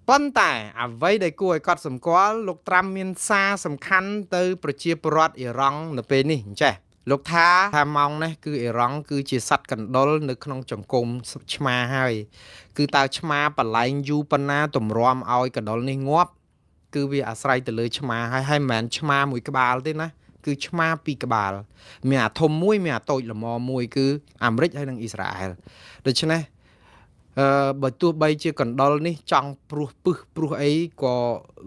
ប៉ុន្តែអ្វីដែលគួរឲ្យកត់សម្គាល់លោកត្រាំមានសារសំខាន់ទៅប្រជាពលរដ្ឋអ៊ីរ៉ង់នៅពេលនេះអញ្ចេះលោកថាថាម៉ោងនេះគឺអ៊ីរ៉ង់គឺជាសត្វកណ្ដុរនៅក្នុងចង្គមឆ្មាហើយគឺតើឆ្មាបលែងយូរប៉ុណ្ណាទម្រាំឲ្យកណ្ដុរនេះងាប់គឺវាអាស្រ័យទៅលើឆ្មាហើយហើយមិនមែនឆ្មាមួយក្បាលទេណាគឺឆ្មាពីរក្បាលមានអាធំមួយមានអាតូចល្មមមួយគឺអាមេរិកហើយនិងអ៊ីស្រាអែលដូច្នេះអឺបើទោះបីជាកណ្ដុរនេះចង់ព្រោះពឹសព្រោះអីក៏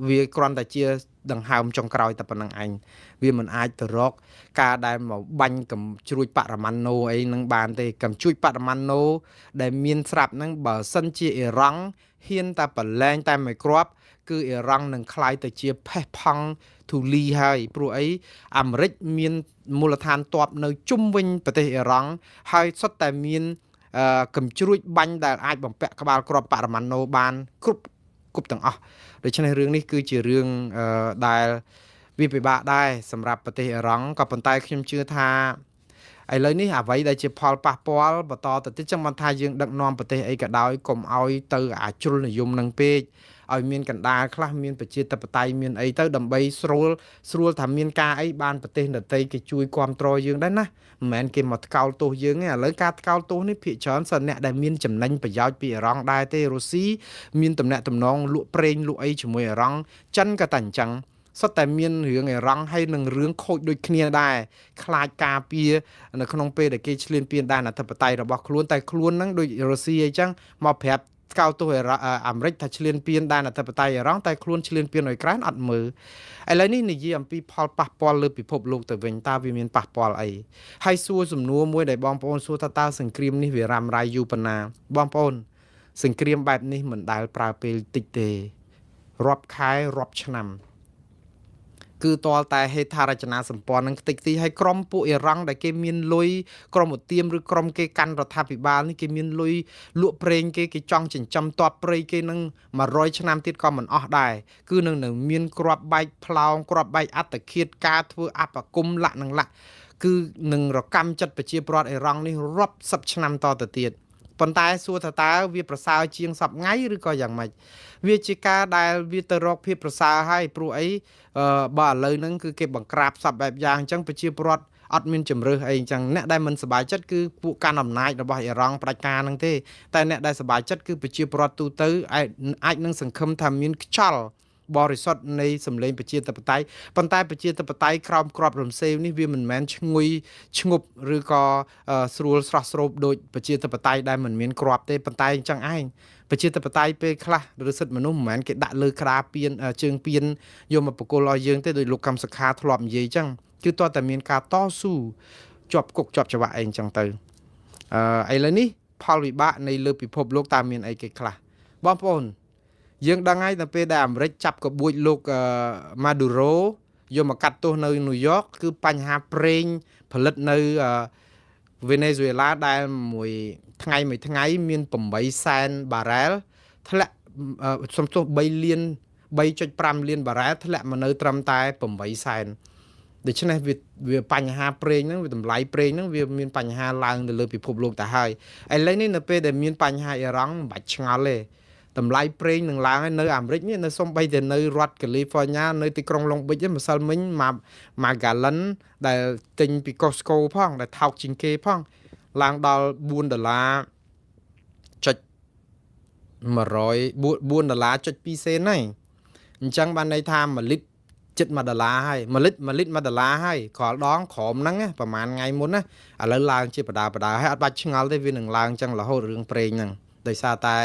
វាគ្រាន់តែជាដង្ហើមចុងក្រោយតែប៉ុណ្្នឹងឯងវាមិនអាចទៅរកការដែលមកបាញ់កំជ្រួចបរមាណូអីនឹងបានទេកំជ្រួចបរមាណូដែលមានស្រាប់ហ្នឹងបើសិនជាអ៊ីរ៉ង់ហ៊ានតែប្រឡែងតែមួយគ្រាប់គឺអ៊ីរ៉ង់នឹងក្លាយទៅជាផេះផង់ធូលីហើយព្រោះអីអាមេរិកមានមូលដ្ឋានទ័ពនៅជុំវិញប្រទេសអ៊ីរ៉ង់ហើយសុទ្ធតែមានកំជ្រួចបាញ់ដែលអាចបំពាក់ក្បាលគ្រាប់បរមាណូបានគ្រប់គ្រប់ទាំងអស់ដូច្នេះរឿងនេះគឺជារឿងដែលវាពិបាកដែរសម្រាប់ប្រទេសអ៊ីរ៉ង់ក៏ប៉ុន្តែខ្ញុំជឿថាឥឡូវនេះអ្វីដែលជាផលប៉ះពាល់បន្តទៅទៀតចឹងបានថាយើងដឹកនាំប្រទេសអីក៏ដោយកុំឲ្យទៅអាជ្រុលនិយមនឹងពេកឲ្យមានកណ្ដាលខ្លះមានប្រជាធិបតេយ្យមានអីទៅដើម្បីស្រួលស្រួលថាមានការអីបានប្រទេសដទៃគេជួយគ្រប់គ្រងយើងដែរណាមិនមែនគេមកថ្កោលទោសយើងទេឥឡូវការថ្កោលទោសនេះភាគច្រើនសិនអ្នកដែលមានចំណេញប្រយោជន៍ពីអ៊ីរ៉ង់ដែរទេរុស្ស៊ីមានតំណែងតំណងលក់ប្រេងលក់អីជាមួយអ៊ីរ៉ង់ចិនក៏តែអញ្ចឹងសុទ្ធតែមានរឿងអ៊ីរ៉ង់ហើយនឹងរឿងខូចដូចគ្នាដែរខ្លាចការពារនៅក្នុងពេលដែលគេឈ្លានពានដែនអធិបតេយ្យរបស់ខ្លួនតែខ្លួនហ្នឹងដូចរុស្ស៊ីអីចឹងមកប្រាប់ថ្កោលទោសអាមេរិកថាឈ្លានពានដែនអធិបតេយ្យអ៊ីរ៉ង់តែខ្លួនឈ្លានពានអ៊ុយក្រែនអត់មើលឥឡូវនេះនិយាយអំពីផលប៉ះពាល់លើពិភពលោកទៅវិញតើវាមានប៉ះពាល់អីហើយសួរសំណួរមួយដែលបងប្អូនសួរថាតើសង្គ្រាមនេះវារ៉ាំរ៉ៃយូរប៉ុណ្ណាបងប្អូនសង្គ្រាមបែបនេះមិនដែលប្រើពេលតិចទេរាប់ខែរាប់ឆ្នាំគឺតលតែហេដ្ឋារចនាសម្ព័ន្ធនឹងខ្ទេចខ្ទីឲ្យក្រុមពួកអ៊ីរ៉ង់ដែលគេមានលុយក្រុមឧទាមឬក្រុមគេកាន់រដ្ឋាភិបាលនេះគេមានលុយលក់ប្រេងគេគេចង់ចិញ្ចឹមតបព្រៃគេនឹង100ឆ្នាំទៀតក៏មិនអស់ដែរគឺនឹងនៅមានគ្រាប់បែកផ្លោងគ្រាប់បែកអត្តឃាតការធ្វើអបគមលក្ខនឹងលក្ខគឺនឹងរកម្មចិត្តប្រជាពលរដ្ឋអ៊ីរ៉ង់នេះរាប់សិបឆ្នាំតទៅទៀតប៉ុន្តែសួរថាតើវាប្រសើរជាងសប្ងៃឬក៏យ៉ាងម៉េចវាជាការដែលវាទៅរកភាពប្រសើរហើយព្រោះអីបើឥឡូវហ្នឹងគឺគេបង្ក្រាបសពបែបយ៉ាងអញ្ចឹងប្រជាពលរដ្ឋអត់មានជំរើសអីអញ្ចឹងអ្នកដែលមិនសប្បាយចិត្តគឺពួកកាន់អំណាចរបស់អ៊ីរ៉ង់ប្រជាការហ្នឹងទេតែអ្នកដែលសប្បាយចិត្តគឺប្រជាពលរដ្ឋទូទៅអាចនឹងសង្ឃឹមថាមានខ្យល់បរិសុទ្ធនៃសម្លេងប្រជាធិបតេយ្យប៉ុន្តែប្រជាធិបតេយ្យក្រោមក្របរំសេវនេះវាមិនមែនឈ្ងុយឈ្ងប់ឬក៏ស្រួលស្រស់ស្រូបដូចប្រជាធិបតេយ្យដែលមិនមានក្របទេប៉ុន្តែអញ្ចឹងឯងប្រជាធិបតេយ្យពេលខ្លះឬសិទ្ធិមនុស្សមិនមែនគេដាក់លើក្តារពៀនជើងពៀនយកមកបកគលឲ្យយើងទេដោយលោកកម្មសុខាធ្លាប់និយាយអញ្ចឹងគឺតើតែមានការតស៊ូជាប់គុកជាប់ច្បាប់អីអញ្ចឹងទៅអឺឥឡូវនេះផលវិបាកនៃលើពិភពលោកតើមានអីគេខ្លះបងប្អូនយើងដឹងហើយដល់ពេលដែលអាមេរិកចាប់ក្បួចលោកម៉ាឌូរ៉ូយកមកកាត់ទោសនៅញូវយ៉កគឺបញ្ហាប្រេងផលិតនៅវេណេស៊ុយអេឡាដែលមួយថ្ងៃមួយថ្ងៃមាន8សែនបារ៉ែលធ្លាក់សំទោស3លាន3.5លានបារ៉ែលធ្លាក់មកនៅត្រឹមតែ8សែនដូច្នេះវាវាបញ្ហាប្រេងហ្នឹងវាតម្លៃប្រេងហ្នឹងវាមានបញ្ហាឡើងទៅលើពិភពលោកទៅហើយឥឡូវនេះនៅពេលដែលមានបញ្ហាអ៊ីរ៉ង់មិនបាច់ឆ្ងល់ទេតម្លៃប្រេងនឹងឡើងហើយនៅអាមេរិកនេះនៅសំបីតែនៅរដ្ឋកាលីហ្វ័រញ៉ានៅទីក្រុងឡុងប៊ិចម្សិលមិញមួយមួយហ្គាឡិនដែលទិញពី Costco ផងដែលថោកជាងគេផងឡើងដល់4ដុល្លារចុច100 4ដុល្លារចុច2សេនហើយអញ្ចឹងបានន័យថា1លីត្រជិត1ដុល្លារហើយ1លីត្រ1លីត្រ1ដុល្លារហើយក្រលដងក្រោមហ្នឹងប្រហែលថ្ងៃមុនណាឥឡូវឡើងជាបដាបដាហើយអត់បាច់ឆ្ងល់ទេវានឹងឡើងចឹងរហូតរឿងប្រេងហ្នឹងដោយសារតែ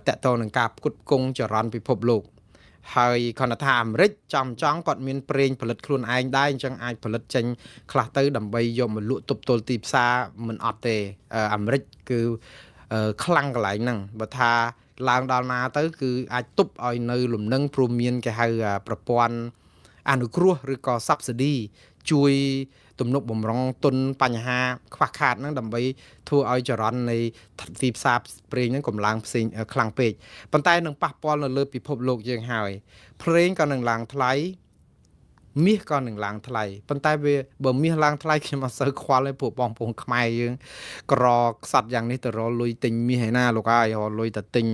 តកតនឹងការផ្គត់ផ្គង់ចរន្តពិភពលោកហើយគ្រាន់តែថាអាមេរិកចំចង់គាត់មានប្រេងផលិតខ្លួនឯងដែរអញ្ចឹងអាចផលិតចេញខ្លះទៅដើម្បីយកមកលក់ទប់ទល់ទីផ្សារមិនអត់ទេអាមេរិកគឺខ្លាំងកន្លែងហ្នឹងបើថាឡើងដល់ណាទៅគឺអាចទប់ឲ្យនៅលំនឹងព្រមមានគេហៅប្រព័ន្ធអនុគ្រោះឬក៏ subsidy ជួយទំនុកបំរុងទុនបញ្ហាខ្វះខាតហ្នឹងដើម្បីធ្វើឲ្យចរន្តនៃទីផ្សារប្រេងហ្នឹងកម្លាំងផ្សេងខ្លាំងពេកប៉ុន្តែនឹងប៉ះពាល់នៅលើពិភពលោកយើងហើយប្រេងក៏នឹងឡើងថ្លៃ មាសក៏នឹងឡើងថ្លៃប៉ុន្តែវាបើមាសឡើងថ្លៃខ្ញុំអត់សូវខ្វល់ទេពួកបងប្អូនខ្មែរយើងក្រខ្សត់យ៉ាងនេះទៅរកលុយទិញមាសឯណាលោកហើយរកលុយតែទិញ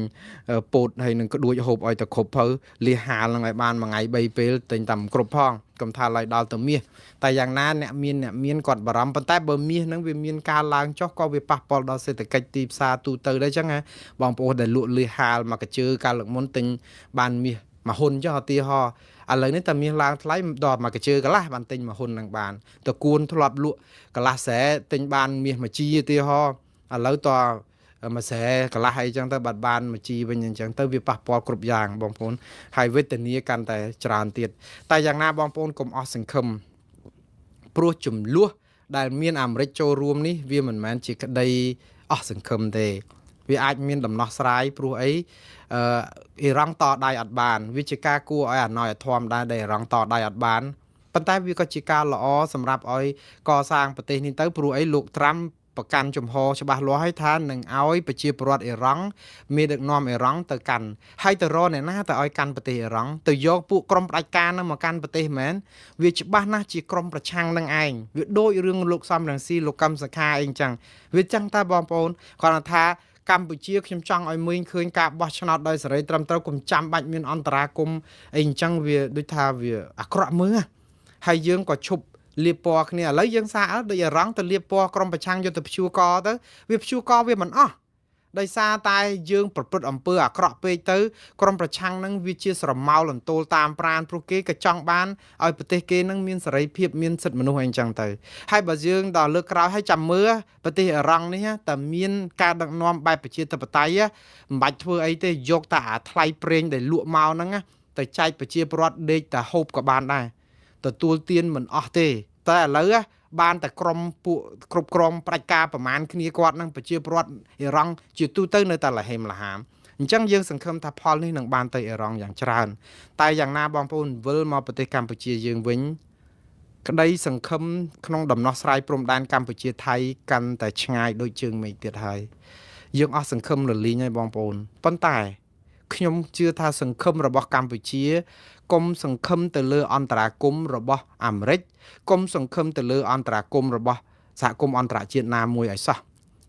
ពោតហើយនឹងក្ដួចហូបឲ្យតែគ្រប់ភៅលៀសហាលនឹងឲ្យបានមួយថ្ងៃ3ពេលទិញតែមិនគ្រប់ផងកុំថាឡើយដល់ទៅមាសតែយ៉ាងណាអ្នកមានអ្នកមានគាត់បារម្ភប៉ុន្តែបើមាសហ្នឹងវាមានការឡើងចុះក៏វាប៉ះពាល់ដល់សេដ្ឋកិច្ចទីផ្សារទូទៅដែរចឹងណាបងប្អូនដែលលក់លៀសហាលមកកជើកាលលើកមុនទិញបានមាសមួយហ៊ុនចុះឧទាហរណ៍ឥឡូវនេះតែមាសឡើងថ្លៃដល់មកកជើកន្លះបានទិញមួយហ៊ុននឹងបានតកួនធ្លាប់លក់កន្លះស្រែទិញបានមាសមួយជីឧទាហរណ៍ឥឡូវតមួយស្រែកន្លះអីចឹងទៅបាត់បានមួយជីវិញអញ្ចឹងទៅវាប៉ះពាល់គ្រប់យ៉ាងបងប្អូនហើយវេទនាកាន់តែច្រើនទៀតតែយ៉ាងណាបងប្អូនកុំអស់សង្ឃឹមព្រោះចំនួនដែលមានអាមេរិកចូលរួមនេះវាមិនមែនជាក្តីអស់សង្ឃឹមទេវាអាចមានដំណោះស្រាយព្រោះអីអឺអ៊ីរ៉ង់តដៃអត់បានវាជាការគួរឲ្យអាណយអធមដែរដែលអ៊ីរ៉ង់តដៃអត់បានប៉ុន្តែវាក៏ជាការល្អសម្រាប់ឲ្យកសាងប្រទេសនេះទៅព្រោះអីលោកត្រាំប្រកាន់ជំហរច្បាស់លាស់ហើយថានឹងឲ្យប្រជាពលរដ្ឋអ៊ីរ៉ង់មានដឹកនាំអ៊ីរ៉ង់ទៅកាន់ហើយទៅរកអ្នកណាទៅឲ្យកាន់ប្រទេសអ៊ីរ៉ង់ទៅយកពួកក្រុមផ្ដាច់ការនឹងមកកាន់ប្រទេសមែនវាច្បាស់ណាស់ជាក្រុមប្រឆាំងនឹងឯងវាដូចរឿងលោកសំរងស៊ីលោកកឹមសុខាអីអញ្ចឹងវាចឹងតាបងប្អូនគ្រាន់តែថាកម្ពុជាខ្ញុំចង់ឲ្យមើលឃើញការបោះឆ្នោតដោយសេរីត្រឹមត្រូវកុំចាំបាច់មានអន្តរាគមន៍អីអញ្ចឹងវាដូចថាវាអាក្រក់មើលហើយយើងក៏ឈប់លាបពណ៌គ្នាឥឡូវយើងសាកដូចអរ៉ង់ទៅលាបពណ៌ក្រុមប្រឆាំងយកទៅព្យួរកទៅវាព្យួរកវាមិនអស់ដោយសារតែយើងប្រព្រឹត្តអំពើអាក្រក់ពេកទៅក្រុមប្រឆាំងនឹងវាជាស្រមោលអន្ទោលតាមប្រានព្រោះគេក៏ចង់បានឲ្យប្រទេសគេនឹងមានសេរីភាពមានសិទ្ធិមនុស្សអីចឹងទៅហើយបើយើងដល់លើកក្រោយឲ្យចាំមើលប្រទេសអ៊ីរ៉ង់នេះតែមានការដឹកនាំបែបប្រជាធិបតេយ្យមិនបាច់ធ្វើអីទេយកតែអាថ្លៃប្រេងដែលលក់មកហ្នឹងទៅចែកប្រជាពលរដ្ឋដេកតែហូបក៏បានដែរទទួលទានមិនអស់ទេតែឥឡូវបានតែក្រុមពួកគ្រប់គ្រងប្រជាការប្រមាណគ្នាគាត់នឹងប្រជាពលរដ្ឋអ៊ីរ៉ង់ជាទូទៅនៅតែលហេមលហាមអញ្ចឹងយើងសង្ឃឹមថាផលនេះនឹងបានទៅអ៊ីរ៉ង់យ៉ាងច្រើនតែយ៉ាងណាបងប្អូនវិលមកប្រទេសកម្ពុជាយើងវិញក្តីសង្ឃឹមក្នុងដំណោះស្រាយព្រំដែនកម្ពុជាថៃកាន់តែឆ្ងាយដូចជើងមេឃទៀតហើយយើងអស់សង្ឃឹមរលីងហើយបងប្អូនប៉ុន្តែខ្ញុំជឿថាសង្ឃឹមរបស់កម្ពុជាកុំសង្ឃឹមទៅលើអន្តរាគមន៍របស់អាមេរិកកុំសង្ឃឹមទៅលើអន្តរាគមន៍របស់សហគមន៍អន្តរជាតិណាមួយឲ្យសោះ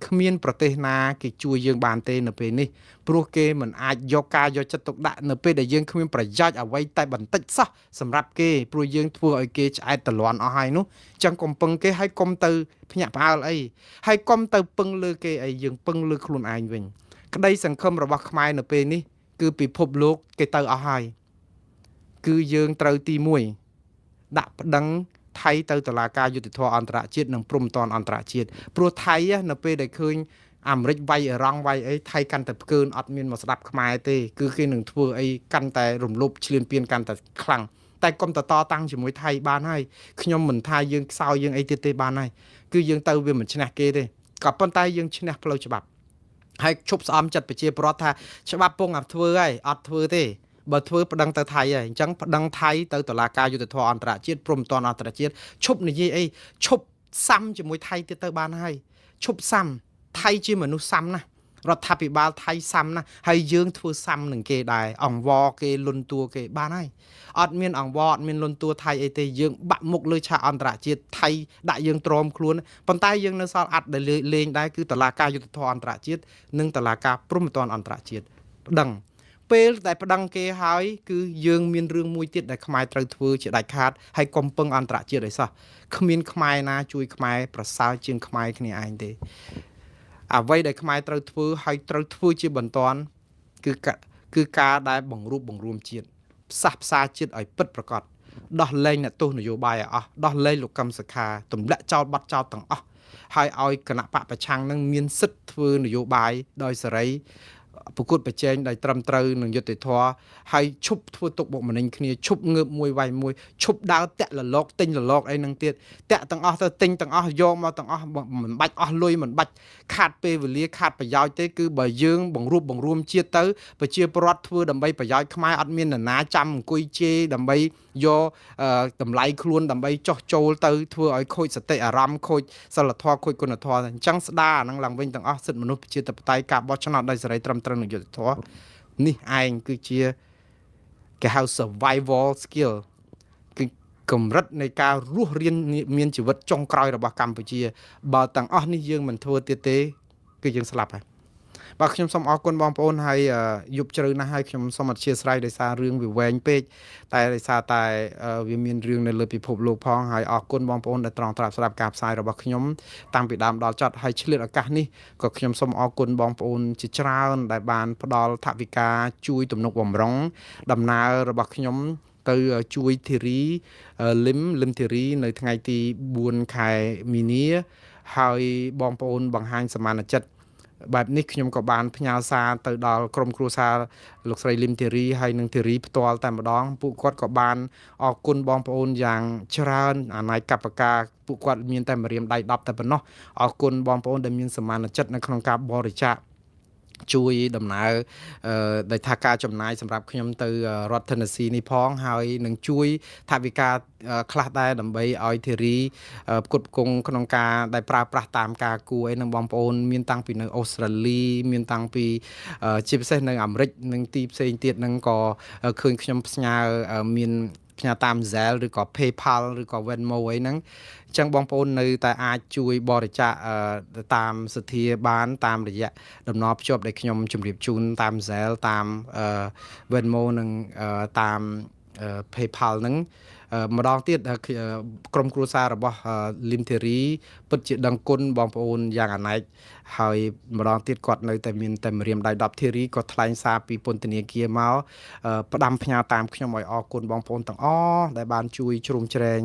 គ្មានប្រទេសណាគេជួយយើងបានទេនៅពេលនេះព្រោះគេមិនអាចយកការយកចិត្តទុកដាក់នៅពេលដែលយើងគ្មានប្រយោជន៍អ្វីតែបន្តិចសោះសម្រាប់គេព្រោះយើងធ្វើឲ្យគេឆ្អែតតលន់អស់ហើយនោះចឹងកុំពឹងគេហើយកុំទៅភ្ញាក់ផ្អើលអីហើយកុំទៅពឹងលើគេអីយើងពឹងលើខ្លួនឯងវិញក្តីសង្ឃឹមរបស់ខ្មែរនៅពេលនេះគឺពិភពលោកគេទៅអស់ហើយគឺយើងត្រូវទី1ដាក់ប្តឹងថៃទៅតុលាការយុត្តិធម៌អន្តរជាតិនិងព្រំប្រទានអន្តរជាតិព្រោះថៃនៅពេលដែលឃើញអាមេរិកវាយអ៊ីរ៉ង់វាយអីថៃកាន់តែផ្កើនអត់មានមកស្ដាប់ខ្មែរទេគឺគេនឹងធ្វើអីកាន់តែរំលោភឈ្លានពានកាន់តែខ្លាំងតែកុំតតតាំងជាមួយថៃបានហើយខ្ញុំមិនថាយើងខ្សោយយើងអីទៀតទេបានហើយគឺយើងទៅវាមិនឈ្នះគេទេក៏ប៉ុន្តែយើងឈ្នះផ្លូវច្បាប់ហើយឈប់ស្អំចិត្តប្រជាពលរដ្ឋថាច្បាប់ពងអាធ្វើហើយអត់ធ្វើទេបើធ្វើប្តឹងទៅថៃហើយអញ្ចឹងប្តឹងថៃទៅតុលាការយុត្តិធម៌អន្តរជាតិព្រំប្រទានអន្តរជាតិឈប់និយាយអីឈប់សាំជាមួយថៃទៀតទៅបានហើយឈប់សាំថៃជាមនុស្សសាំណាស់រដ្ឋាភិបាលថៃសាំណាស់ហើយយើងធ្វើសាំនឹងគេដែរអង្វរគេលុនតួគេបានហើយអត់មានអង្វរអត់មានលុនតួថៃអីទេយើងបាក់មុខលើឆាកអន្តរជាតិថៃដាក់យើងទ្រាំខ្លួនប៉ុន្តែយើងនៅសល់អាត់ដែលលេងដែរគឺតុលាការយុត្តិធម៌អន្តរជាតិនិងតុលាការព្រហ្មទណ្ឌអន្តរជាតិប្តឹងពេលដែលប្តឹងគេហើយគឺយើងមានរឿងមួយទៀតដែលខ្មែរត្រូវធ្វើជាដាច់ខាតហើយកុំពឹងអន្តរជាតិអីសោះគ្មានខ្មែរណាជួយខ្មែរប្រសើរជាងខ្មែរគ្នាឯងទេអ្វីដែលខ្មែរត្រូវធ្វើហើយត្រូវធ្វើជាបន្ទាន់គឺគឺការដែលបង្រួបបង្រួមជាតិផ្សះផ្សាជាតិឲ្យពិតប្រាកដដោះលែងអ្នកទោសនយោបាយឲ្យអស់ដោះលែងលោកកឹមសុខាទម្លាក់ចោលបាត់ចោលទាំងអស់ហើយឲ្យគណៈបកប្រឆាំងនឹងមានសិទ្ធិធ្វើនយោបាយដោយសេរីប្រកួតប្រជែងដោយត្រឹមត្រូវនឹងយុត្តិធម៌ហើយឈប់ធ្វើទុកបុកម្នេញគ្នាឈប់ងើបមួយវាយមួយឈប់ដើរតាក់លលកទិញលលកអីនឹងទៀតតាក់ទាំងអស់ទៅទិញទាំងអស់យកមកទាំងអស់មិនបាច់អស់លុយមិនបាច់ខាតពេលវេលាខាតប្រយោជន៍ទេគឺបើយើងបង្រួបបង្រួមជាតិទៅប្រជាពលរដ្ឋធ្វើដើម្បីប្រយោជន៍ខ្មែរអត់មាននរណាចាំអង្គុយជេរដើម្បីយកតម្លៃខ្លួនដើម្បីចោះចូលទៅធ្វើឲ្យខូចសតិអារម្មណ៍ខូចសិលធម៌ខូចគុណធម៌អញ្ចឹងស្ដារអានឹងឡើងវិញទាំងអស់សិទ្ធិមនុស្សប្រជាធិបតេយ្យការបោះឆ្នោតដោយសេរីត្រឹមត្រូវនឹងយុត្តិធម៌នេះឯងគឺជាគេហៅ survival skill គឺ កម្រិតនៃការរស់រានមានជីវិតចុងក្រោយរបស់កម្ពុជាបើទាំងអស់នេះយើងមិនធ្វើទៀតទេគឺយើងស្លាប់ហើយបាទខ្ញុំសូមអរគុណបងប្អូនហើយយប់ជ្រៅណាស់ហើយខ្ញុំសូមអធ្យាស្រ័យដោយសាររឿងវាវែងពេកតែដោយសារតែវាមានរឿងនៅលើពិភពលោកផងហើយអរគុណបងប្អូនដែលត្រង់ត្រាប់ស្ដាប់ការផ្សាយរបស់ខ្ញុំតាំងពីដើមដល់ចប់ហើយឆ្លៀតឱកាសនេះក៏ខ្ញុំសូមអរគុណបងប្អូនជាច្រើនដែលបានផ្ដល់ថវិកាជួយទំនុកបំរុងដំណើររបស់ខ្ញុំទៅជួយធីរីលឹមលឹមធីរីនៅថ្ងៃទី4ខែមីនាហើយបងប្អូនបង្ហាញសមានចិត្តបែបនេះខ្ញុំក៏បានផ្ញើសារទៅដល់ក្រុមគ្រួសារលោកស្រីលឹមធីរីហើយនិងធីរីផ្ទាល់តែម្ដងពួកគាត់ក៏បានអរគុណបងប្អូនយ៉ាងច្រើនអាណ័យកបការពួកគាត់មានតែម្រាមដៃ10តែប៉ុណ្ណោះអរគុណបងប្អូនដែលមានសមានចិត្តនៅក្នុងការបរិច្ចាគជួយដំណើរដោយថាការចំណាយសម្រាប់ខ្ញុំទៅរដ្ឋ Tennessee នេះផងហើយនឹងជួយថវិកាខ្លះដែរដើម្បីឲ្យធីរីផ្គត់ផ្គង់ក្នុងការដែលប្រើប្រាស់តាមការគួរអីនឹងបងប្អូនមានតាំងពីនៅអូស្ត្រាលីមានតាំងពីជាពិសេសនៅអាមេរិកនិងទីផ្សេងទៀតនឹងក៏ឃើញខ្ញុំផ្ញើមានផ្ញើតាម Zelle ឬក៏ PayPal ឬក៏ Venmo អីហ្នឹងអញ្ចឹងបងប្អូននៅតែអាចជួយបរិច្ចាគតាមសទ្ធាបានតាមរយៈដំណភ្ជាប់ដែលខ្ញុំជម្រាបជូនតាម Zelle តាម Venmo និងតាម PayPal ហ្នឹងម្ដងទៀតក្រុមគ្រួសាររបស់លឹមធីរីពិតជាដឹងគុណបងប្អូនយ៉ាងអណែកហើយម្ដងទៀតគាត់នៅតែមានតែម្រាមដៃ10ធីរីក៏ថ្លែងសារពីពន្ធនាគារមកផ្ដាំផ្ញើតាមខ្ញុំឲ្យអរគុណបងប្អូនទាំងអស់ដែលបានជួយជ្រោមជ្រែង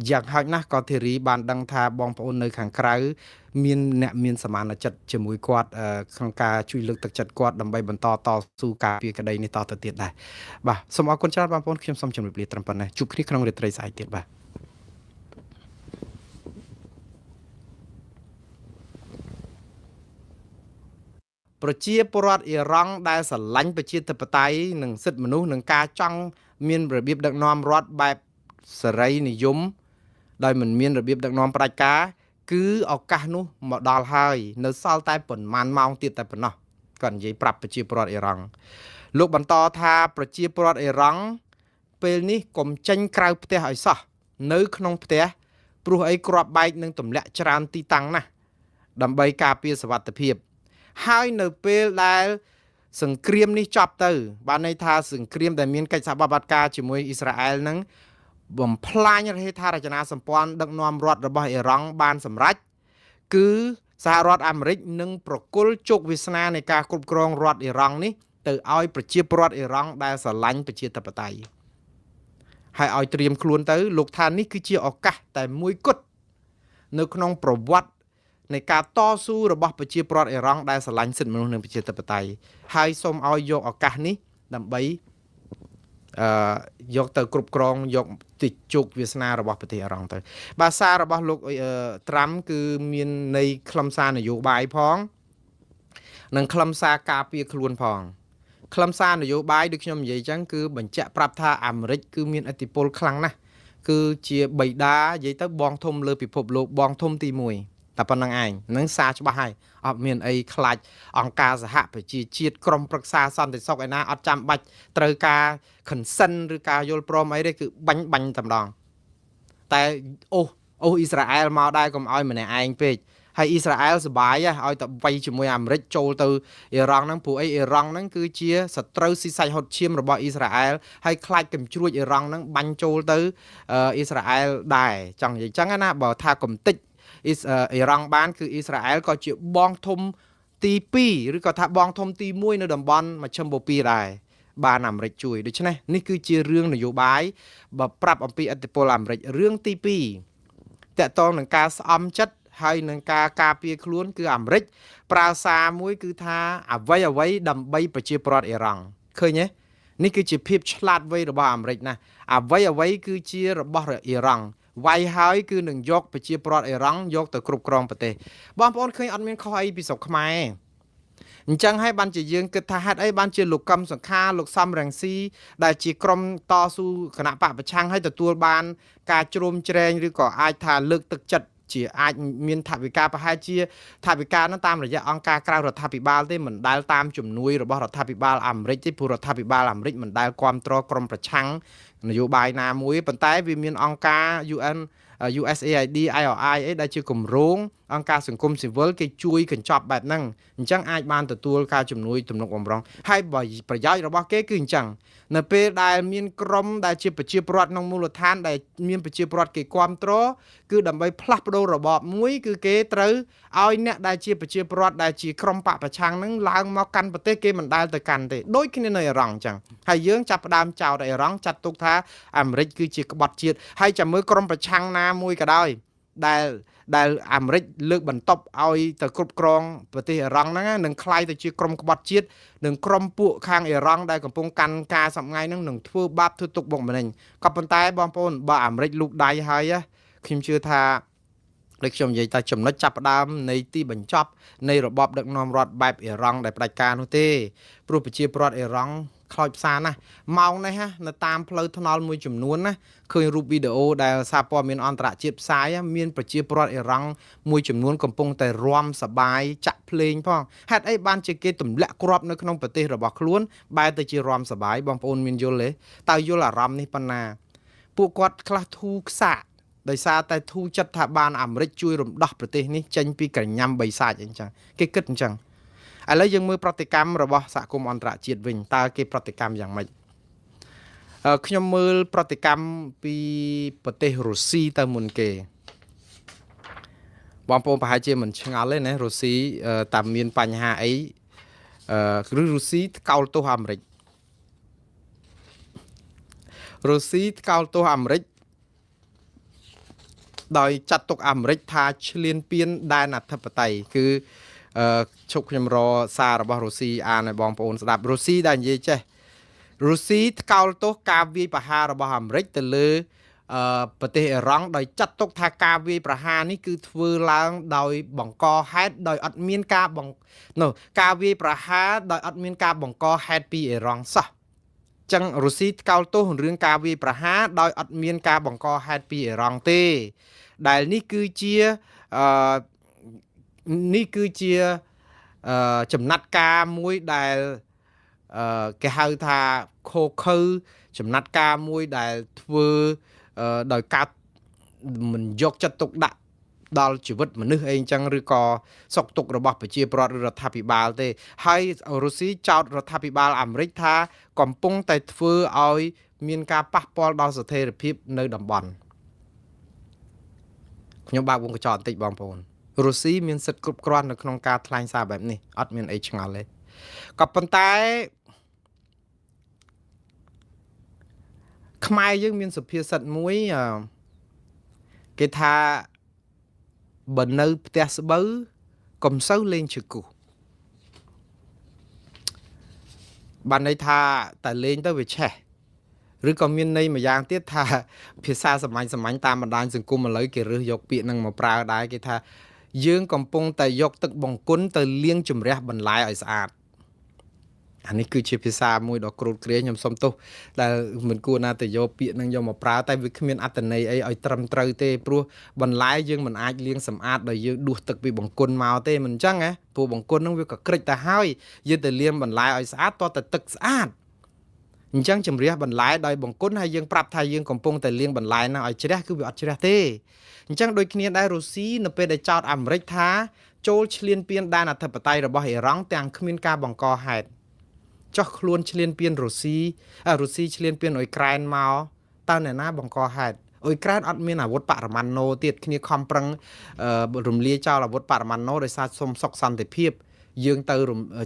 យ៉ាងហោចណាស់ក៏ធីរីបានដឹងថាបងប្អូននៅខាងក្រៅមានអ្នកមានសមានចិត្តជាមួយគាត់ក្នុងការជួយលើកទឹកចិត្តគាត់ដើម្បីបន្តតស៊ូការពារក្តីនេះតទៅទៀតដែរបាទសូមអរគុណច្រើនបងប្អូនខ្ញុំសូមជម្រាបលាត្រឹមប៉ុណ្ណេះជួបគ្នាក្នុងរាត្រីស្អែកទៀតបាទប្រជាពលរដ្ឋអ៊ីរ៉ង់ដែលស្រឡាញ់ប្រជាធិបតេយ្យនិងសិទ្ធិមនុស្សនិងការចង់មានរបៀបដឹកនាំរដ្ឋបែបសេរីនិយមដោយមិនមានរបៀបដឹកនាំផ្ដាច់ការគឺឱកាសនោះមកដល់ហើយនៅសល់តែប៉ុន្មានម៉ោងទៀតតែប៉ុណ្ណោះគាត់និយាយប្រាប់ប្រជាពលរដ្ឋអ៊ីរ៉ង់លោកបន្តថាប្រជាពលរដ្ឋអ៊ីរ៉ង់ពេលនេះកុំចេញក្រៅផ្ទះឲ្យសោះនៅក្នុងផ្ទះព្រោះអីគ្រាប់បែកនឹងទម្លាក់ច្រើនទីតាំងណាស់ដើម្បីការពារសុវត្ថិភាពហើយនៅពេលដែលសង្គ្រាមនេះចប់ទៅបានន័យថាសង្គ្រាមដែលមានកិច្ចសហប្រតិបត្តិការជាមួយអ៊ីស្រាអែលនឹងបំផ្លាញហេដ្ឋារចនាសម្ព័ន្ធដឹកនាំរដ្ឋរបស់អ៊ីរ៉ង់បានសម្រេចគឺសហរដ្ឋអាមេរិកនឹងប្រគល់ជោគវាសនានៃការគ្រប់គ្រងរដ្ឋអ៊ីរ៉ង់នេះទៅឲ្យប្រជាពលរដ្ឋអ៊ីរ៉ង់ដែលស្រឡាញ់ប្រជាធិបតេយ្យហើយឲ្យត្រៀមខ្លួនទៅលោកថានេះគឺជាឱកាសតែមួយគត់នៅក្នុងប្រវត្តិនៃការតស៊ូរបស់ប្រជាពលរដ្ឋអ៊ីរ៉ង់ដែលស្រឡាញ់សិទ្ធិមនុស្សនិងប្រជាធិបតេយ្យហើយសូមឲ្យយកឱកាសនេះដើម្បីយកទៅគ្រប់គ្រងយកទីជោគវាសនារបស់ប្រទេសអ៊ីរ៉ង់ទៅបាទសាររបស់លោកត្រាំគឺមានន័យខ្លឹមសារនយោបាយផងនិងខ្លឹមសារការពារខ្លួនផងខ្លឹមសារនយោបាយដូចខ្ញុំនិយាយចឹងគឺបញ្ជាក់ប្រាប់ថាអាមេរិកគឺមានឥទ្ធិពលខ្លាំងណាស់គឺជាបិតានិយាយទៅបងធំលើពិភពលោកបងធំទី1តែប៉ុណ្្នឹងឯងនឹងសារច្បាស់ហើយអត់មានអីខ្លាចអង្គការសហប្រជាជាតិក្រុមប្រឹក្សាសន្តិសុខឯណាអត់ចាំបាច់ត្រូវការ consent ឬការយល់ព្រមអីទេគឺបាញ់តែម្ដងតែអូសអ៊ីស្រាអែលមកដែរកុំឲ្យម្នាក់ឯងពេកហើយអ៊ីស្រាអែលសបាយឲ្យតែវាយជាមួយអាមេរិកចូលទៅអ៊ីរ៉ង់ហ្នឹងព្រោះអីអ៊ីរ៉ង់ហ្នឹងគឺជាសត្រូវស៊ីសាច់ហុតឈាមរបស់អ៊ីស្រាអែលហើយខ្លាចកំជ្រួចអ៊ីរ៉ង់ហ្នឹងបាញ់ចូលទៅអ៊ីស្រាអែលដែរចង់និយាយចឹងណាបើថាកំតិចអ៊ីរ៉ង់បានគឺអ៊ីស្រាអែលក៏ជាបងធំទី2ឬក៏ថាបងធំទី1នៅតំបន់មជ្ឈិមបូព៌ាដែរបានអាមេរិកជួយដូច្នេះនេះគឺជារឿងនយោបាយបើប្រាប់អំពីឥទ្ធិពលអាមេរិករឿងទី2តកតងនឹងការស្អំចិត្តហើយនឹងការការពារខ្លួនគឺអាមេរិកប្រើសារមួយគឺថាអ្វីដើម្បីប្រជាពលរដ្ឋអ៊ីរ៉ង់ឃើញទេនេះគឺជាភាពឆ្លាតវៃរបស់អាមេរិកណាអ្វីគឺជារបស់អ៊ីរ៉ង់វាយហើយគឺនឹងយកប្រជាពលរដ្ឋអ៊ីរ៉ង់យកទៅគ្រប់គ្រងប្រទេសបងប្អូនឃើញអត់មានខុសអីពីស្រុកខ្មែរអញ្ចឹងហើយបានជាយើងគិតថាហេតុអីបានជាលោកកឹមសុខាលោកសំរងស៊ីដែលជាក្រុមតស៊ូគណៈបកប្រឆាំងឲ្យទទួលបានការជ្រោមជ្រែងឬក៏អាចថាលើកទឹកចិត្ត ជាអាចមានថវិកាប្រហែលជាថវិកាហ្នឹងតាមរយៈអង្គការក្រៅរដ្ឋាភិបាលទេមិនដែលតាមជំនួយរបស់រដ្ឋាភិបាលអាមេរិកទេព្រោះរដ្ឋាភិបាលអាមេរិកមិនដែលគ្រប់គ្រងក្រុមប្រឆាំងនយោបាយណាមួយប៉ុន្តែវាមានអង្គការ UN USAID IRI អីដែលជាគម្រោងអង្គការសង្គមស៊ីវិលគេជួយកញ្ចប់បែបហ្នឹងអញ្ចឹងអាចបានទទួលការជំនួយទំនុកបំរុងហើយប្រយោជន៍របស់គេគឺអញ្ចឹងនៅពេលដែលមានក្រុមដែលជាប្រជាពលរដ្ឋក្នុងមូលដ្ឋានដែលមានប្រជាពលរដ្ឋគេគ្រប់គ្រងគឺដើម្បីផ្លាស់ប្ដូររបបមួយគឺគេត្រូវឲ្យអ្នកដែលជាប្រជាពលរដ្ឋដែលជាក្រុមបកប្រឆាំងហ្នឹងឡើងមកកាន់ប្រទេសគេមិនដែលទៅកាន់ទេដូចគ្នានៅអ៊ីរ៉ង់អញ្ចឹងហើយយើងចាប់ផ្ដើមចោទអ៊ីរ៉ង់ចាត់ទុកថាអាមេរិកគឺជាក្បត់ជាតិហើយចាំមើលក្រុមប្រឆាំងណាមួយក៏ដោយដែលអាមេរិកលើកបន្ទប់ឲ្យទៅគ្រប់គ្រងប្រទេសអ៊ីរ៉ង់ហ្នឹងនឹងក្លាយទៅជាក្រុមក្បត់ជាតិនិងក្រុមពួកខាងអ៊ីរ៉ង់ដែលកំពុងកាន់ការសម្ងាយហ្នឹងនឹងធ្វើបាបធ្វើទុកបុកម្នេញក៏ប៉ុន្តែបងប្អូនបើអាមេរិកលូកដៃហើយខ្ញុំជឿថាដូចខ្ញុំនិយាយថាចំណុចចាប់ផ្ដើមនៃទីបញ្ចប់នៃរបបដឹកនាំរដ្ឋបែបអ៊ីរ៉ង់ដែលផ្ដាច់ការនោះទេព្រោះប្រជាពលរដ្ឋអ៊ីរ៉ង់ខ្លោចផ្សាណាស់ម៉ោងនេះនៅតាមផ្លូវថ្នល់មួយចំនួនណាឃើញរូបវីដេអូដែលសារព័ត៌មានអន្តរជាតិផ្សាយមានប្រជាពលរដ្ឋអ៊ីរ៉ង់មួយចំនួនកំពុងតែរាំសបាយចាក់ភ្លេងផងហេតុអីបានជាគេទម្លាក់គ្រាប់នៅក្នុងប្រទេសរបស់ខ្លួនបែរទៅជារាំសបាយបងប្អូនមានយល់ទេតើយល់អារម្មណ៍នេះប៉ុណ្ណាពួកគាត់ខ្លះធូរខ្សាកដោយសារតែធូរចិត្តថាបានអាមេរិកជួយរំដោះប្រទេសនេះចេញពីក្រញាំបិសាចអីចឹងគេគិតអញ្ចឹងឥឡូវយើងមើលប្រតិកម្មរបស់សហគមន៍អន្តរជាតិវិញតើគេប្រតិកម្មយ៉ាងម៉េចខ្ញុំមើលប្រតិកម្មពីប្រទេសរុស្ស៊ីទៅមុនគេបងប្អូនប្រហែលជាមិនឆ្ងល់ទេណារុស្ស៊ីតាមមានបញ្ហាអីឬរុស្ស៊ីថ្កោលទោសអាមេរិករុស្ស៊ីថ្កោលទោសអាមេរិកដោយចាត់ទុកអាមេរិកថាឈ្លានពានដែនអធិបតេយ្យគឺឈប់ខ្ញុំរសាររបស់រុស្ស៊ីអានឲ្យបងប្អូនស្ដាប់រុស្ស៊ីដែលនិយាយចេះរុស្ស៊ីថ្កោលទោសការវាយប្រហាររបស់អាមេរិកទៅលើប្រទេសអ៊ីរ៉ង់ដោយចាត់ទុកថាការវាយប្រហារនេះគឺធ្វើឡើងដោយបង្កហេតុដោយអត់មានការបង្នោះការវាយប្រហារដោយអត់មានការបង្កហេតុពីអ៊ីរ៉ង់សោះចឹងរុស្ស៊ីថ្កោលទោសរឿងការវាយប្រហារដោយអត់មានការបង្កហេតុពីអ៊ីរ៉ង់ទេដែលនេះគឺជានេះគឺជាចំណាត់ការមួយដែលគេហៅថាខូខើចំណាត់ការមួយដែលធ្វើដោយការមិនយកចិត្តទុកដាក់ដល់ជីវិតមនុស្សអីអញ្ចឹងឬក៏សុខទុក្ខរបស់ប្រជាពលរដ្ឋឬរដ្ឋាភិបាលទេហើយរុស្ស៊ីចោទរដ្ឋាភិបាលអាមេរិកថាកំពុងតែធ្វើឲ្យមានការប៉ះពាល់ដល់ស្ថិរភាពនៅតំបន់ខ្ញុំបើកវងកញ្ចក់បន្តិចបងប្អូនរុស្ស៊ីមានសិទ្ធិគ្រប់គ្រាន់នៅក្នុងការថ្លែងសារបែបនេះអត់មានអីឆ្ងល់ទេក៏ប៉ុន្តែខ្មែរយើងមានសុភាសិតមួយគេថាបើនៅផ្ទះស្បូវកុំសូវលេងឈើគោះបានន័យថាតែលេងទៅវាឆេះឬក៏មានន័យមួយយ៉ាងទៀតថាភាសាសាមញ្ញសាមញ្ញតាមបណ្ដាញសង្គមឥឡូវគេរើសយកពាក្យហ្នឹងមកប្រើដែរគេថាយើងកំពុងតែយកទឹកបង្គន់ទៅលាងជម្រះបន្លែឲ្យស្អាតអានេះគឺជាភាសាមួយដ៏គ្រូតគ្រាខ្ញុំសុំទោសដែលមិនគួរណាទៅយកពាក្យហ្នឹងយកមកប្រើតែវាគ្មានអត្ថន័យអីឲ្យត្រឹមត្រូវទេព្រោះបន្លែយើងមិនអាចលាងសម្អាតដោយយើងដួសទឹកពីបង្គន់មកទេមិនអញ្ចឹងណាព្រោះបង្គន់ហ្នឹងវាក៏ក្រិចទៅហើយយើងទៅលាងបន្លែឲ្យស្អាតតោះតែទឹកស្អាតអញ្ចឹងជំរះបន្លែដោយបង្គន់ហើយយើងប្រាប់ថាយើងកំពុងតែលាងបន្លែហ្នឹងឲ្យជ្រះគឺវាអត់ជ្រះទេអញ្ចឹងដូចគ្នាដែររុស្ស៊ីនៅពេលដែលចោទអាមេរិកថាចូលឈ្លានពានដែនអធិបតេយ្យរបស់អ៊ីរ៉ង់ទាំងគ្មានការបង្កហេតុចោះខ្លួនឈ្លានពានរុស្ស៊ីរុស្ស៊ីឈ្លានពានអ៊ុយក្រែនមកតើអ្នកណាបង្កហេតុអ៊ុយក្រែនអត់មានអាវុធបរមាណូទៀតគ្នាខំប្រឹងរំលាយចោលអាវុធបរមាណូដោយសារសុំសុខសន្តិភាពយើងទៅ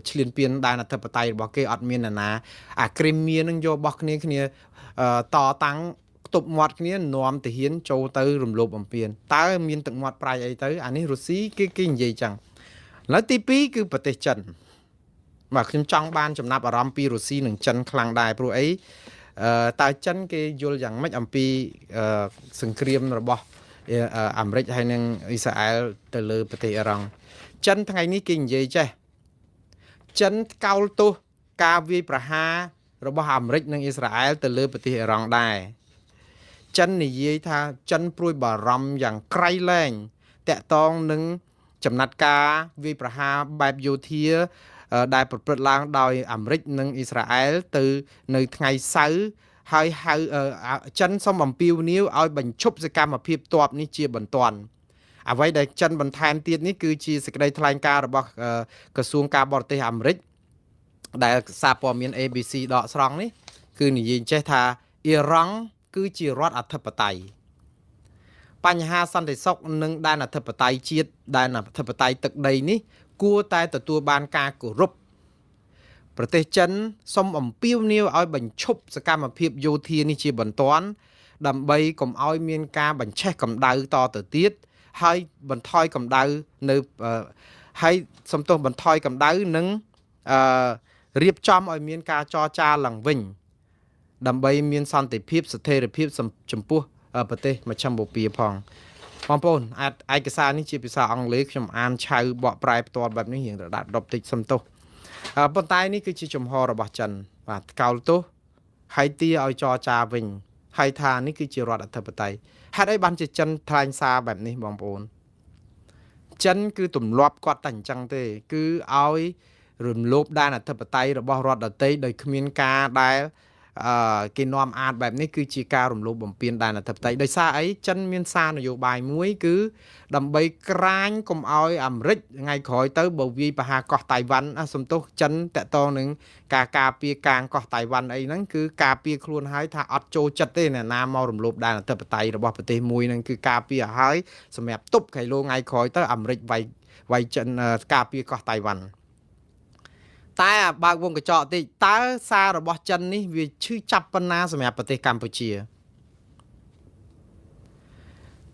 ឈ្លានពានដែនអធិបតេយ្យរបស់គេអត់មានអ្នកណាអាគ្រីមៀនឹងយករបស់គ្នាគ្នាតតាំងខ្ទប់មាត់គ្នានាំទាហានចូលទៅរំលោភបំពានតើមានទឹកមាត់ប្រៃអីទៅអានេះរុស្ស៊ីគេនិយាយចឹងឥឡូវទី2គឺប្រទេសចិនបាទខ្ញុំចង់បានចំណាប់អារម្មណ៍ពីរុស្ស៊ីនិងចិនខ្លាំងដែរព្រោះអីតើចិនគេយល់យ៉ាងម៉េចអំពីសង្គ្រាមរបស់អាមេរិកហើយនិងអ៊ីស្រាអែលទៅលើប្រទេសអ៊ីរ៉ង់ចិនថ្ងៃនេះគេនិយាយចេះចិនថ្កោលទោសការវាយប្រហាររបស់អាមេរិកនិងអ៊ីស្រាអែលទៅលើប្រទេសអ៊ីរ៉ង់ដែរចិននិយាយថាចិនព្រួយបារម្ភយ៉ាងក្រៃលែង តាក់ទងនឹងចំណាត់ការវាយប្រហារបែបយោធាដែលប្រព្រឹត្តឡើងដោយអាមេរិកនិងអ៊ីស្រាអែលទៅនៅថ្ងៃសៅរ៍ហើយហៅចិនសូមអំពាវនាវឲ្យបញ្ឈប់សកម្មភាពទ័ពនេះជាបន្ទាន់អ្វីដែលចិនបន្ថែមទៀតនេះគឺជាសេចក្តីថ្លែងការណ៍របស់ក្រសួងការបរទេសអាមេរិកដែលសារព័ត៌មាន ABC ដកស្រង់នេះគឺនិយាយចេះថាអ៊ីរ៉ង់គឺជារដ្ឋអធិបតេយ្យបញ្ហាសន្តិសុខនិងដែនអធិបតេយ្យជាតិដែនអធិបតេយ្យទឹកដីនេះគួរតែទទួលបានការគោរពប្រទេសចិនសូមអំពាវនាវឲ្យបញ្ឈប់សកម្មភាពយោធានេះជាបន្ទាន់ដើម្បីកុំឲ្យមានការបញ្ឆេះកម្ដៅតទៅទៀតហើយបន្ថយកម្ដៅនៅហើយសំទោសបន្ថយកម្ដៅនិងរៀបចំឲ្យមានការចរចាឡើងវិញដើម្បីមានសន្តិភាពស្ថិរភាពចំពោះប្រទេសមជ្ឈិមបូព៌ាផងបងប្អូនអាចឯកសារនេះជាភាសាអង់គ្លេសខ្ញុំអានឆៅបកប្រែផ្ទាល់បែបនេះរៀងរដាក់ដប់តិចសំទោសប៉ុន្តែនេះគឺជាចំហរបស់ចិនបាទថ្កោលទោសហើយទាឲ្យចរចាវិញហើយថានេះគឺជារដ្ឋអធិបតេយ្យហេតុអីបានជាចិនថ្លែងសារបែបនេះបងប្អូនចិនគឺទម្លាប់គាត់តែអញ្ចឹងទេគឺឲ្យរំលោភដែនអធិបតេយ្យរបស់រដ្ឋដទៃដោយគ្មានការដែលគេនាំអាតបែបនេះគឺជាការរំលោភបំពានដែនអធិបតេយ្យដោយសារអីចិនមានសារនយោបាយមួយគឺដើម្បីក្រាញកុំឲ្យអាមេរិកថ្ងៃក្រោយទៅបើវាយប្រហារកោះតៃវ៉ាន់សំទោសចិនតកតងនឹងការការពារកាងកោះតៃវ៉ាន់អីហ្នឹងគឺការពារខ្លួនហើយថាអត់ចូលចិត្តទេអ្នកណាមករំលោភដែនអធិបតេយ្យរបស់ប្រទេសមួយហ្នឹងគឺការពារឲ្យហើយសម្រាប់ទប់កៃឡូថ្ងៃក្រោយទៅអាមេរិកវាយចិនការពារកោះតៃវ៉ាន់តែបើកវងកញ្ចក់តិចតើសាររបស់ចិននេះវាឈឺចាប់ប៉ុណ្ណាសម្រាប់ប្រទេសកម្ពុជា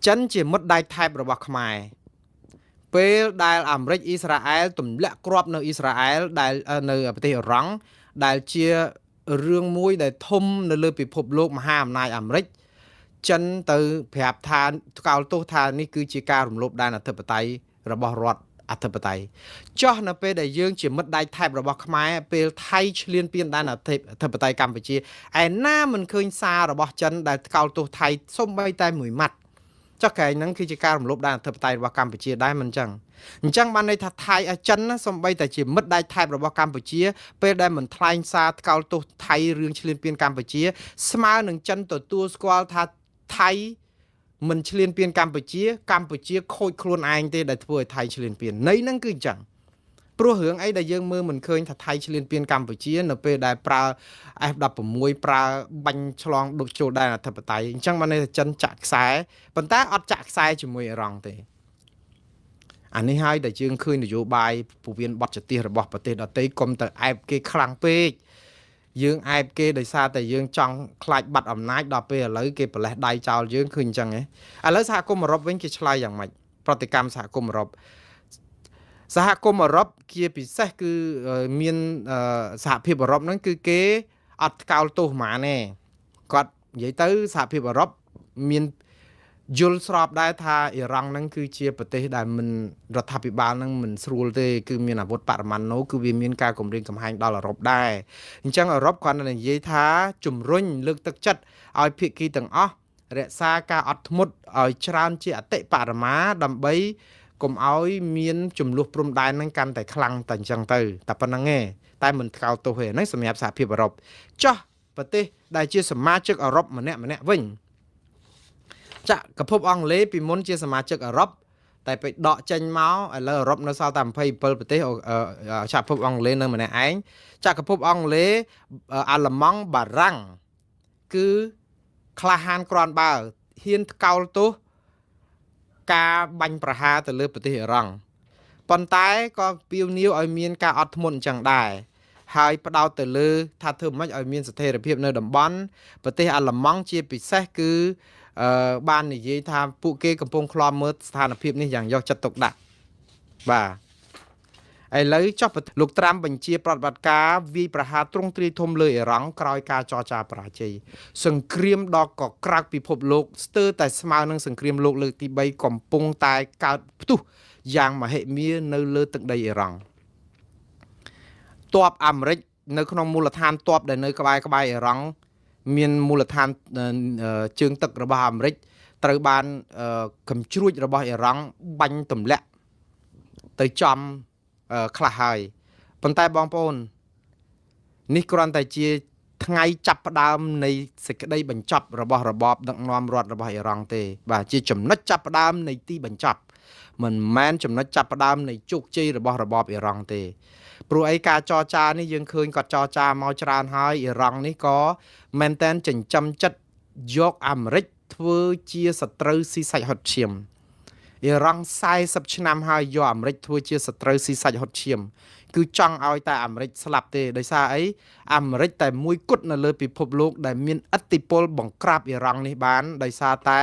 ចិនជាមិត្តដែកថែបរបស់ខ្មែរពេលដែលអាមេរិកអ៊ីស្រាអែលទម្លាក់គ្រាប់នៅអ៊ីស្រាអែលដែលនៅប្រទេសអ៊ីរ៉ង់ដែលជារឿងមួយដែលធំនៅលើពិភពលោកមហាអំណាចអាមេរិកចិនទៅប្រាប់ថាថ្កោលទោសថានេះគឺជាការរំលោភដែនអធិបតេយ្យរបស់រដ្ឋអធិបតេយ្យចោះនៅពេលដែលយើងជាមិត្តដៃថែបរបស់ខ្មែរពេលថៃឈ្លានពានដែនអធិបតេយ្យកម្ពុជាឯណាមិនឃើញសាររបស់ចិនដែលថ្កោលទោសថៃសូម្បីតែមួយម៉ាត់ចុះកែហ្នឹងគឺជាការរំលោភដែនអធិបតេយ្យរបស់កម្ពុជាដែរមិនចឹងអញ្ចឹងបានន័យថាថៃចិនណាសូម្បីតែជាមិត្តដៃថែបរបស់កម្ពុជាពេលដែលមិនថ្លែងសារថ្កោលទោសថៃរឿងឈ្លានពានកម្ពុជាស្មើនឹងចិនទទួលស្គាល់ថាថៃមិនឈ្លានពានកម្ពុជាកម្ពុជាខូចខ្លួនឯងទេដែលធ្វើឲ្យថៃឈ្លានពានន័យហ្នឹងគឺអញ្ចឹងព្រោះរឿងអីដែលយើងមើលមិនឃើញថាថៃឈ្លានពានកម្ពុជានៅពេលដែលប្រើ F16 ប្រើបាញ់ឆ្លងដុតចូលដែនអធិបតេយ្យអញ្ចឹងបានន័យថាចិនចាក់ខ្សែប៉ុន្តែអត់ចាក់ខ្សែជាមួយអ៊ីរ៉ង់ទេអានេះហើយដែលយើងឃើញនយោបាយពវៀនបច្ទេសរបស់ប្រទេសដទៃកុំទៅអែបគេខ្លាំងពេកយើងអែបគេដោយសារតែយើងចង់ខ្លាចបាត់អំណាចដល់ពេលឥឡូវគេប្រលេះដៃចោលយើងឃើញអញ្ចឹងហ៎ឥឡូវសហគមន៍អឺរ៉ុបវិញគេឆ្លើយយ៉ាងម៉េចប្រតិកម្មសហគមន៍អឺរ៉ុបសហគមន៍អឺរ៉ុបជាពិសេសគឺមានសហភាពអឺរ៉ុបហ្នឹងគឺគេអត់ថ្កោលទោសហ្មងទេគាត់និយាយទៅសហភាពអឺរ៉ុបមានយល់ស្របដែរថាអ៊ីរ៉ង់ហ្នឹងគឺជាប្រទេសដែលមិនរដ្ឋាភិបាលហ្នឹងមិនស្រួលទេគឺមានអាវុធបរមាណូគឺវាមានការគំរាមកំហែងដល់អឺរ៉ុបដែរអញ្ចឹងអឺរ៉ុបគាត់និយាយថាជំរុញលើកទឹកចិត្តឲ្យភាគីទាំងអស់រក្សាការអត់ធ្មត់ឲ្យច្រើនជាអតិបរមាដើម្បីកុំឲ្យមានចំនួនព្រំដែនហ្នឹងកាន់តែខ្លាំងតែអញ្ចឹងទៅតែប៉ុណ្្នឹងឯងតែមិនថ្កោលទោសទេហ្នឹងសម្រាប់សហភាពអឺរ៉ុបចោះប្រទេសដែលជាសមាជិកអឺរ៉ុបម្នាក់ម្នាក់វិញចក្រភពអង់គ្លេសពីមុនជាសមាជិកអឺរ៉ុបតែពេលដកចេញមកឥឡូវអឺរ៉ុបនៅសល់តែ27ប្រទេសចក្រភពអង់គ្លេសនៅម្នាក់ឯងចក្រភពអង់គ្លេសអាល្លឺម៉ង់បារាំងគឺក្លាហានគ្រាន់បើហ៊ានថ្កោលទោសការបាញ់ប្រហារទៅលើប្រទេសអ៊ីរ៉ង់ប៉ុន្តែក៏ពាវនាវឲ្យមានការអត់ធ្មត់អញ្ចឹងដែរហើយផ្ដោតទៅលើថាធ្វើម៉េចឲ្យមានស្ថិរភាពនៅតំបន់ប្រទេសអាល្លឺម៉ង់ជាពិសេសគឺបាននិយាយថាពួកគេកំពុងឃ្លាំមើលស្ថានភាពនេះយ៉ាងយកចិត្តទុកដាក់បាទឥឡូវចុះលោកត្រាំបញ្ជាប្រតិបត្តិការវាយប្រហារទ្រង់ទ្រាយធំលើអ៊ីរ៉ង់ក្រោយការចរចាបរាជ័យសង្គ្រាមដ៏កក្រើកពិភពលោកស្ទើរតែស្មើនឹងសង្គ្រាមលោកលើកទី3កំពុងតែកើតផ្ទុះយ៉ាងមហិមានៅលើទឹកដីអ៊ីរ៉ង់ទ័ពអាមេរិកនៅក្នុងមូលដ្ឋានទ័ពដែលនៅក្បែរអ៊ីរ៉ង់មានមូលដ្ឋានជើងទឹករបស់អាមេរិក ត្រូវបានកំជ្រួចរបស់អ៊ីរ៉ង់បាញ់ទម្លាក់ទៅចំខ្លះហើយប៉ុន្តែបងប្អូននេះគ្រាន់តែជាថ្ងៃចាប់ផ្ដើមនៃសេចក្តីបញ្ចប់របស់របបដឹកនាំរដ្ឋរបស់អ៊ីរ៉ង់ទេបាទជាចំណុចចាប់ផ្ដើមនៃទីបញ្ចប់មិនមែនចំណុចចាប់ផ្ដើមនៃជោគជ័យរបស់របបអ៊ីរ៉ង់ទេព្រោះអីការចរចានេះយើងឃើញគាត់ចរចាមកច្រើនហើយអ៊ីរ៉ង់នេះក៏មែនតែនចិញ្ចឹមចិត្តយកអាមេរិកធ្វើជាសត្រូវស៊ីសាច់ហុតឈាមអ៊ីរ៉ង់40ឆ្នាំហើយយកអាមេរិកធ្វើជាសត្រូវស៊ីសាច់ហុតឈាមគឺចង់ឲ្យតែអាមេរិកស្លាប់ទេដោយសារអីអាមេរិកតែមួយគត់នៅលើពិភពលោកដែលមានឥទ្ធិពលបង្ក្រាបអ៊ីរ៉ង់នេះបានដោយសារតែ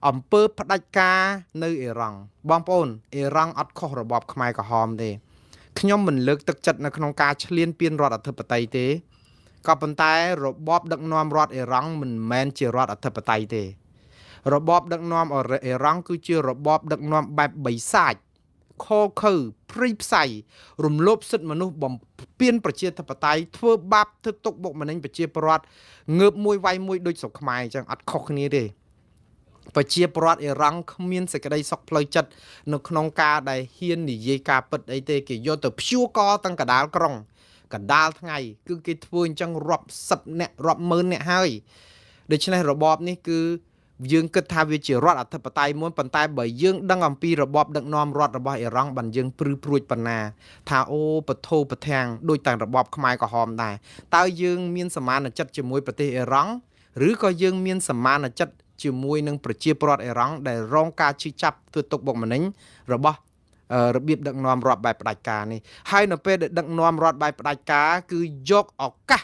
អំពើផ្ដាច់ការនៅអ៊ីរ៉ង់បងប្អូនអ៊ីរ៉ង់អត់ខុសរបបខ្មែរក្រហមទេខ្ញុំមិនលើកទឹកចិត្តនៅក្នុងការឈ្លានពានរដ្ឋអធិបតេយ្យទេក៏ប៉ុន្តែរបបដឹកនាំរដ្ឋអ៊ីរ៉ង់មិនមែនជារដ្ឋអធិបតេយ្យទេរបបដឹកនាំអ៊ីរ៉ង់គឺជារបបដឹកនាំបែបបិសាចខខើព្រៃផ្សៃរំលោភសិទ្ធិមនុស្សបំពានប្រជាធិបតេយ្យធ្វើបាបធ្វើទុកបុកម្នេញប្រជាពលរដ្ឋងើបមួយវាយមួយដូចស្រុកខ្មែរអញ្ចឹងអត់ខុសគ្នាទេប្រជាពលរដ្ឋអ៊ីរ៉ង់គ្មានសេចក្តីសុខផ្លូវចិត្តនៅក្នុងការដែលហ៊ាននិយាយការពិតអីទេគេយកទៅព្យួរកទាំងកដាលក្រុងកដាលថ្ងៃគឺគេធ្វើអញ្ចឹងរាប់សិបអ្នករាប់ម៉ឺនអ្នកហើយដូច្នេះរបបនេះគឺយើងគិតថាវាជារដ្ឋអធិបតេយ្យមួយប៉ុន្តែបើយើងដឹងអំពីរបបដឹកនាំរដ្ឋរបស់អ៊ីរ៉ង់បានយើងព្រឺព្រួចប៉ុណ្ណាថាអូពធោពធាំងដូចតែរបបខ្មែរក្រហមដែរតើយើងមានសមានចិត្តជាមួយប្រទេសអ៊ីរ៉ង់ឬក៏យើងមានសមានចិត្តជាមួយនឹងប្រជាពលរដ្ឋអ៊ីរ៉ង់ដែលរងការឈឺចាប់ធ្វើទុកបុកម្នេញរបស់របៀបដឹកនាំរដ្ឋបែបផ្ដាច់ការនេះហើយនៅពេលដែលដឹកនាំរដ្ឋបែបផ្ដាច់ការគឺយកឱកាស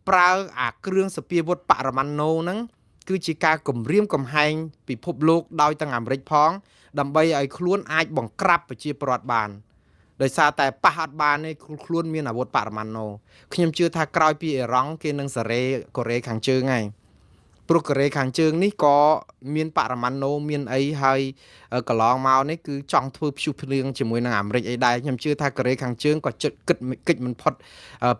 ប្រើអាគ្រឿងសព្វាវុធបរមាណូហ្នឹងគឺជាការគំរាមកំហែងពិភពលោកដោយទាំងអាមេរិកផងដើម្បីឲ្យខ្លួនអាចបង្ក្រាបប្រជាពលរដ្ឋបានដោយសារតែប៉ះអត់បានទេខ្លួនមានអាវុធបរមាណូខ្ញុំជឿថាក្រោយពីអ៊ីរ៉ង់គេនឹងសេរីកូរ៉េខាងជើងហើយព្រោះកូរ៉េខាងជើងនេះក៏មានបរមាណូមានអីហើយកន្លងមកនេះគឺចង់ធ្វើព្យុះភ្លៀងជាមួយនឹងអាមេរិកអីដែរខ្ញុំជឿថាកូរ៉េខាងជើងក៏ចិត្តគិតគិតមិនផុត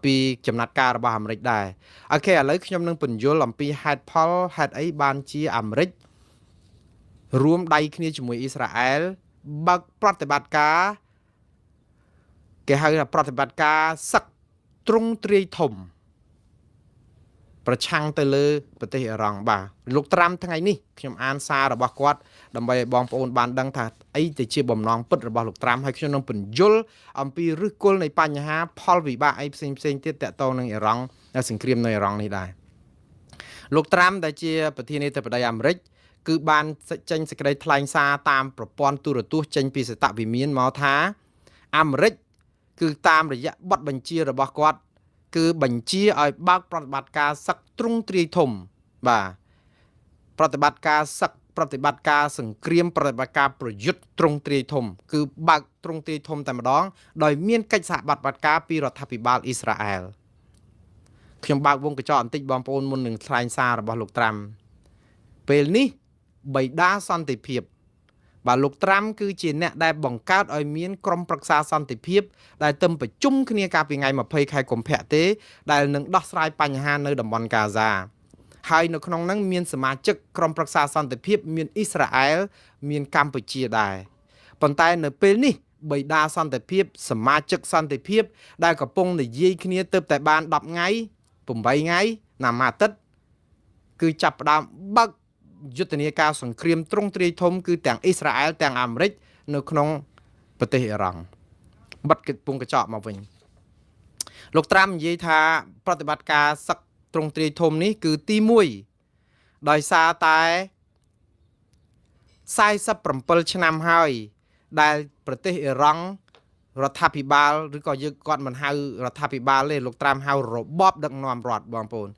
ពីចំណាត់ការរបស់អាមេរិកដែរអូខេឥឡូវខ្ញុំនឹងពន្យល់អំពីហេតុផលហេតុអីបានជាអាមេរិករួមដៃគ្នាជាមួយអ៊ីស្រាអែលបើកប្រតិបត្តិការគេហៅថាប្រតិបត្តិការសឹកទ្រង់ទ្រាយធំប្រឆាំងទៅលើប្រទេសអ៊ីរ៉ង់បាទលោកត្រាំថ្ងៃនេះខ្ញុំអានសាររបស់គាត់ដើម្បីឲ្យបងប្អូនបានដឹងថាអីទៅជាបំណងពិតរបស់លោកត្រាំហើយខ្ញុំនឹងពន្យល់អំពីឫសគល់នៃបញ្ហាផលវិបាកអីផ្សេងផ្សេងទៀតតាក់ទងនឹងអ៊ីរ៉ង់សង្គ្រាមនៅអ៊ីរ៉ង់នេះដែរលោកត្រាំដែលជាប្រធានាធិបតីអាមេរិកគឺបានចេញសេចក្តីថ្លែងសារតាមប្រព័ន្ធទូរទស្សន៍ចេញពីសេតវិមានមកថាអាមេរិកគឺតាមរយៈបទបញ្ជារបស់គាត់គឺបញ្ជាឲ្យបើកប្រតិបត្តិការសឹកទ្រង់ទ្រាយធំបាទប្រតិបត្តិការសឹកប្រតិបត្តិការសង្គ្រាមប្រតិបត្តិការប្រយុទ្ធទ្រង់ទ្រាយធំគឺបើកទ្រង់ទ្រាយធំតែម្ដងដោយមានកិច្ចសហប្រតិបត្តិការពីរដ្ឋាភិបាលអ៊ីស្រាអែលខ្ញុំបើកវងកញ្ចក់បន្តិចបងប្អូនមុននឹងថ្លែងសាររបស់លោកត្រាំពេលនេះបៃតាសន្តិភាពបាទលោកត្រាំគឺជាអ្នកដែលបង្កើតឲ្យមានក្រុមប្រឹក្សាសន្តិភាពដែលទៅប្រជុំគ្នាកាលពីថ្ងៃ20ខែកុម្ភៈទេដែលនឹងដោះស្រាយបញ្ហានៅតំបន់ហ្គាហ្សាហើយនៅក្នុងហ្នឹងមានសមាជិកក្រុមប្រឹក្សាសន្តិភាពមានអ៊ីស្រាអែលមានកម្ពុជាដែរប៉ុន្តែនៅពេលនេះបៃតាសន្តិភាពសមាជិកសន្តិភាពដែលកំពុងនិយាយគ្នាទើបតែបាន10ថ្ងៃ8ថ្ងៃណាមួយអាទិត្យគឺចាប់ផ្ដើមបើកយុទ្ធនាការសង្គ្រាមទ្រង់ទ្រាយធំគឺទាំងអ៊ីស្រាអែលទាំងអាមេរិកនៅក្នុងប្រទេសអ៊ីរ៉ង់បិទកិច្ចពងកញ្ចក់មកវិញលោកត្រាំនិយាយថាប្រតិបត្តិការសឹកទ្រង់ទ្រាយធំនេះគឺទី1ដោយសារតែ47ឆ្នាំហើយដែលប្រទេសអ៊ីរ៉ង់រដ្ឋាភិបាលឬក៏យើងគាត់មិនហៅរដ្ឋាភិបាលទេលោកត្រាំហៅរបបដឹកនាំរដ្ឋបងប្អូន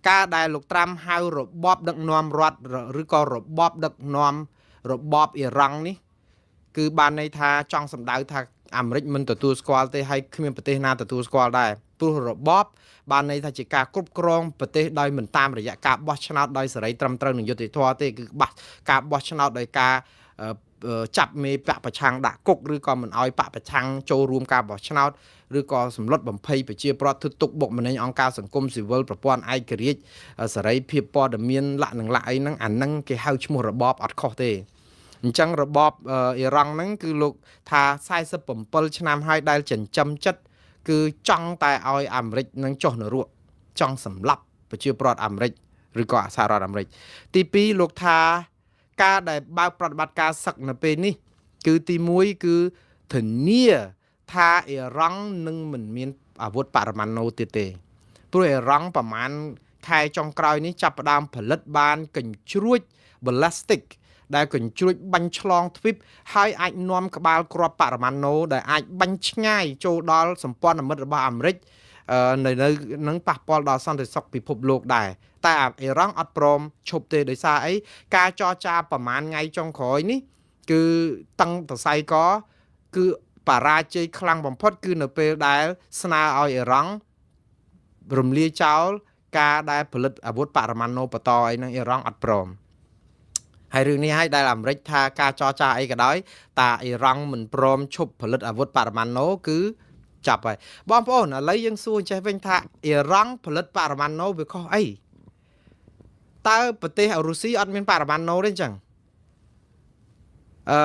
ការដែលលោកត្រាំហៅរបបដឹកនាំរដ្ឋឬក៏របបដឹកនាំរបបអ៊ីរ៉ង់នេះគឺបានន័យថាចង់សម្ដៅថាអាមេរិកមិនទទួលស្គាល់ទេហើយគ្មានប្រទេសណាទទួលស្គាល់ដែរព្រោះរបបបានន័យថាជាការគ្រប់គ្រងប្រទេសដោយមិនតាមរយៈការបោះឆ្នោតដោយសេរីត្រឹមត្រូវនឹងយុត្តិធម៌ទេគឺការបោះឆ្នោតដោយការ ចាប់មេបក្សប្រឆាំងដាក់គុកឬក៏មិនអោយបក្សប្រឆាំងចូលរួមការបោះឆ្នោតឬក៏សម្លុតបំភ័យប្រជាពលរដ្ឋធ្វើទុក្ខបុកម្នេញអង្គការសង្គមស៊ីវិលប្រព័ន្ធឯករាជ្យសេរីភាពព័ត៌មានលក្ខនឹងលក្ខអីហ្នឹងអាហ្នឹងគេហៅឈ្មោះរបបអត់ខុសទេអញ្ចឹងរបបអ៊ីរ៉ង់ហ្នឹងគឺលោកថា47ឆ្នាំហើយដែលចិញ្ចឹមចិត្តគឺចង់តែឲ្យអាមេរិកនឹងចុះនរកចង់សម្លាប់ប្រជាពលរដ្ឋអាមេរិកឬក៏សហរដ្ឋអាមេរិកទី2លោកថាការដែលបើកប្រតិបត្តិការសឹកនៅពេលនេះ គឺទី1គឺធានាថាអ៊ីរ៉ង់នឹងមិនមានអាវុធបរមាណូទៀតទេព្រោះអ៊ីរ៉ង់ប្រហែលខែចុងក្រោយនេះចាប់ផ្ដើមផលិតបានកញ្ជ្រួច ballistic ដែលកញ្ជ្រួចបាញ់ឆ្លងទ្វីបហើយអាចនាំក្បាលគ្រាប់បរមាណូដែលអាចបាញ់ឆ្ងាយចូលដល់សម្ព័ន្ធមិត្តរបស់អាមេរិកនៅនៅនឹងប៉ះពាល់ដល់សន្តិសុខពិភពលោកដែរតែអ៊ីរ៉ង់អត់ព្រមឈប់ទេដោយសារអីការចរចាប្រហែលថ្ងៃចុងក្រោយនេះគឺតឹងតសៃកគឺបរាជ័យខ្លាំងបំផុត គឺនៅពេលដែលស្នើឲ្យអ៊ីរ៉ង់រំលាយចោលការដែលផលិតអាវុធបរមាណូបន្តអីហ្នឹងអ៊ីរ៉ង់អត់ព្រមហើយរឿងនេះហើយដែលអាមេរិកថាការចរចាអីក៏ដោយតាអ៊ីរ៉ង់មិនព្រមឈប់ផលិតអាវុធបរមាណូគឺចាប់ហើយបងប្អូនឥឡូវយើងសួរចេះវិញថាអ៊ីរ៉ង់ផលិតបរមាណូវាខុសអីតើប្រទេសរុស្ស៊ីអត់មានបរមាណូទេអញ្ចឹងអឺ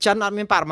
ចិនអត់មានបរមា